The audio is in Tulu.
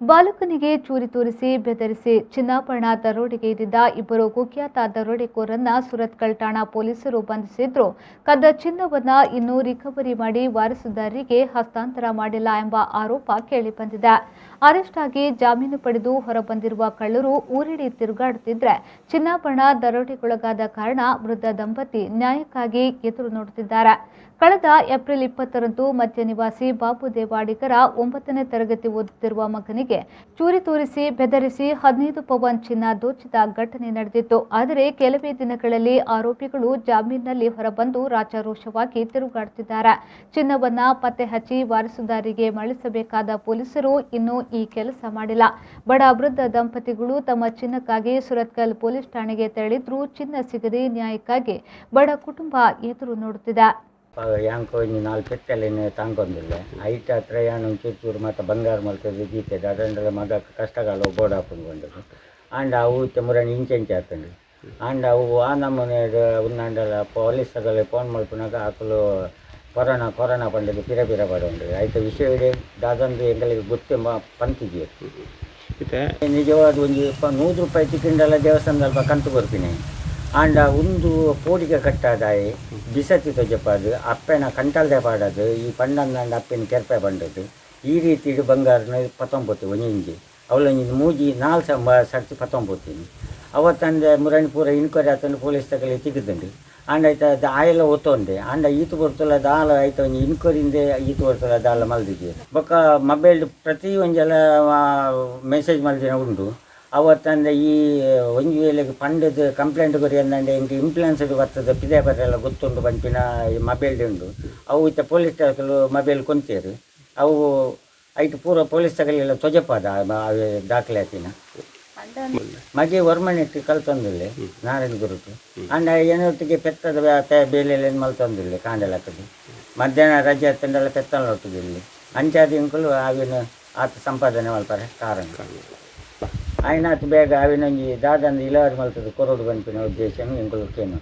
ಬಾಲಕನಿಗೆ ಚೂರಿ ತೋರಿಸಿ ಬೆದರಿಸಿ ಚಿನ್ನಾಭರಣ ದರೋಡೆಗೈದಿದ್ದ ಇಬ್ಬರು ಕುಖ್ಯಾತ ದರೋಡೆಕೋರನ್ನ ಸುರತ್ಕಲ್ ಠಾಣಾ ಪೊಲೀಸರು ಬಂಧಿಸಿದ್ರು. ಕದ್ದ ಚಿನ್ನವನ್ನ ಇನ್ನೂ ರಿಕವರಿ ಮಾಡಿ ವಾರಸುದಾರರಿಗೆ ಹಸ್ತಾಂತರ ಮಾಡಿಲ್ಲ ಎಂಬ ಆರೋಪ ಕೇಳಿಬಂದಿದೆ. ಅರೆಸ್ಟ್ ಆಗಿ ಜಾಮೀನು ಪಡೆದು ಹೊರಬಂದಿರುವ ಕಳ್ಳರು ಊರಿಡಿ ತಿರುಗಾಡುತ್ತಿದ್ರೆ ಚಿನ್ನಾಭರಣ ದರೋಡೆಗೊಳಗಾದ ಕಾರಣ ವೃದ್ಧ ದಂಪತಿ ನ್ಯಾಯಕ್ಕಾಗಿ ಎದುರು ನೋಡುತ್ತಿದ್ದಾರೆ. ಕಳೆದ ಏಪ್ರಿಲ್ 20ರಂದು ಮಧ್ಯ ನಿವಾಸಿ ಬಾಬು ದೇವಾಡಿಗರ 9ನೇ ತರಗತಿ ಓದುತ್ತಿರುವ ಮಗನಿಗೆ ಚೂರಿ ತೋರಿಸಿ ಬೆದರಿಸಿ 15 ಪವನ್ ಚಿನ್ನ ದೋಚಿದ ಘಟನೆ ನಡೆದಿತ್ತು. ಆದರೆ ಕೆಲವೇ ದಿನಗಳಲ್ಲಿ ಆರೋಪಿಗಳು ಜಾಮೀನಿನಲ್ಲಿ ಹೊರಬಂದು ರಾಜಾರೋಷವಾಗಿ ತಿರುಗಾಡುತ್ತಿದ್ದಾರೆ. ಚಿನ್ನವನ್ನ ಪತ್ತೆ ಹಚ್ಚಿ ವಾರಸುದಾರಿಗೆ ಮರಳಿಸಬೇಕಾದ ಪೊಲೀಸರು ಇನ್ನೂ ಈ ಕೆಲಸ ಮಾಡಿಲ್ಲ. ಬಡ ವೃದ್ಧ ದಂಪತಿಗಳು ತಮ್ಮ ಚಿನ್ನಕ್ಕಾಗಿ ಸುರತ್ಕಲ್ ಪೊಲೀಸ್ ಠಾಣೆಗೆ ತೆರಳಿದ್ರೂ ಚಿನ್ನ ಸಿಗದೆ ನ್ಯಾಯಕ್ಕಾಗಿ ಬಡ ಕುಟುಂಬ ಎದುರು ನೋಡುತ್ತಿದೆ. ಯಾಂಕ್ ಒಂಜಿ ನಾಲ್ ಪೆತ್ತಲೆನ್ ತಾಂಕೊಂದಿಲ್ಲ ಐಟ್ ಹತ್ರ ಯಾನ್ ಒಂಚೂರು ಚೂರು ಮಾತ ಬಂಗಾರ ಮಲ್ತದ್ದು ದೀತೆಡ್ ಅದಂಡಲ ಮಗ ಕಷ್ಟಕಾಲ ಬೋಡಾಪುಂಡು ಪಂಡದು. ಆಂಡ ಅವು ಇತ್ತೆ ಮುರಣಿ ಇಂಚೆ ಆತುಂಡು. ಆಂಡ ಅವು ಆ ನಮೂನೆ ಉಂದಾಂಡಲ ಪೊಲೀಸಗಲೆ ಫೋನ್ ಮಲ್ಪುನಗ ಅಕುಲು ಕೊರೋನಾ ಕೊರೋನಾ ಪಂಡದು ಪಿರ ಪಿರ ಪಾಡೊಂಡು. ಐತ ವಿಷಯ ದಾದಂದು ಎಂಕಲೆಗ್ ಗೊತ್ತೆ ಪಂತಿಜೆರ್. ನಿಜವಾದ ಒಂಜಿ 100 ರೂಪಾಯಿ ತಿಕ್ಕಿಂಡಲ ದೇವಸ್ಥಾನದಲ್ಪ ಕಂತು ಕೊರ್ಪಿನಿ. ಆಂಡ ಉಂದು ಪೋಡಿಗೆ ಕಟ್ಟಾದಾಯಿ ಬಿಸತಿ ತೊಜಪಾದು ಅಪ್ಪೆನ ಕಂಟಲ್ದೆ ಪಾಡದು ಈ ಪಂಡಂದಾಂಡ ಅಪ್ಪೆನ ಕೆರ್ಪೆ ಬಂಡದು ಈ ರೀತಿ ಬಂಗಾರನ ಪತ್ತೊಂಬತ್ತು ಒಂಜಿ ಅವಳೊಂಜಿ ಮೂಜಿ ನಾಲ್ ಸರ್ತಿ ಪತ್ತೊಂಬತ್ತೀನಿ. ಅವತ್ತಂದೆ ಮುರಣಿ ಪೂರ ಇನ್ಕ್ವೈರಿ ಆತಂದು ಪೊಲೀಸ್ ತಗಲಿ ತಿಕ್ಕಿದ್ದುಂಡು. ಆಂಡ ಐತ ಆಯೆಲ್ಲ ಒತ್ತೊಂಡೆ. ಆಂಡ ಈತು ಬರ್ತಲ್ಲ ದಾಲ ಐತ ಒಂಜಿ ಇನ್ಕ್ವೈರಿಂದೆ ಈತು ಬರ್ತಲ್ಲ ದಾಲ ಮಲ್ದಿದ್ದೆ. ಬೊಕ್ಕ ಮೊಬೈಲ್ ಪ್ರತಿ ಒಂಜೆಲ್ಲ ಮೆಸೇಜ್ ಮಲ್ದಿನ ಉಂಡು. ಅವತ್ತಂದೆ ಈ ಒಂಜಿ ವೇಳೆಗೆ ಪಂಡದ ಕಂಪ್ಲೇಂಟ್ ಕೊರಿ ಅಂದಂಡೆ ಎಂಕ್ ಇಂಪ್ಲುಯೆನ್ಸ್ ಬರ್ತದೆ ಪಿದೆ ಬರೆಲ್ಲ ಗೊತ್ತುಂಡು ಪನ್ಪಿನ ಈ ಮೊಬೈಲ್ ಉಂಡು. ಅವು ಇತ್ತ ಪೊಲೀಸ್ ಸ್ಟೇಷನ್ ಮೊಬೈಲ್ ಕೊಂತೇರು. ಅವು ಐಟ್ ಪೂರ ಪೊಲೀಸ್ ತಗಲಿಲ್ಲ ತೊಜಪಾದ ದಾಖಲೆ ಆತಿನ. ಮಗೆ ವರ್ಮನೆಟ್ ಕಲ್ತೊಂದಿಲ್ಲ ನಾರಾಯಣ ಗುರುಟು. ಆಂಡ ಏನೊಟ್ಟಿಗೆ ಪೆತ್ತದ ಬೇಲೆಲ್ಲ ಮಲ್ತೊಂದಿಲ್ಲ ಕಾಂಡಲಾಕದು ಮಧ್ಯಾಹ್ನ ರಜೆ ತಂಡಲ ಪೆತ್ತಲೊಟ್ಟಿಗೆ ಇಲ್ಲಿ ಅಂಚಾದ ಇಂಕುಲು ಅವಿನ ಆತ ಸಂಪಾದನೆ ಮಲ್ಪಾರೆ ಕಾರಣ ಆಯ್ನಾತ್ ಬೇಗ ಅವಿನೊಂಜಿ ದಾದಂದು ಇಳವರಿ ಮಲ್ತದ ಕೊರಡು ಪನ್ಪಿನ ಉದ್ದೇಶ ಎಂಕುಲು ಕೇನು.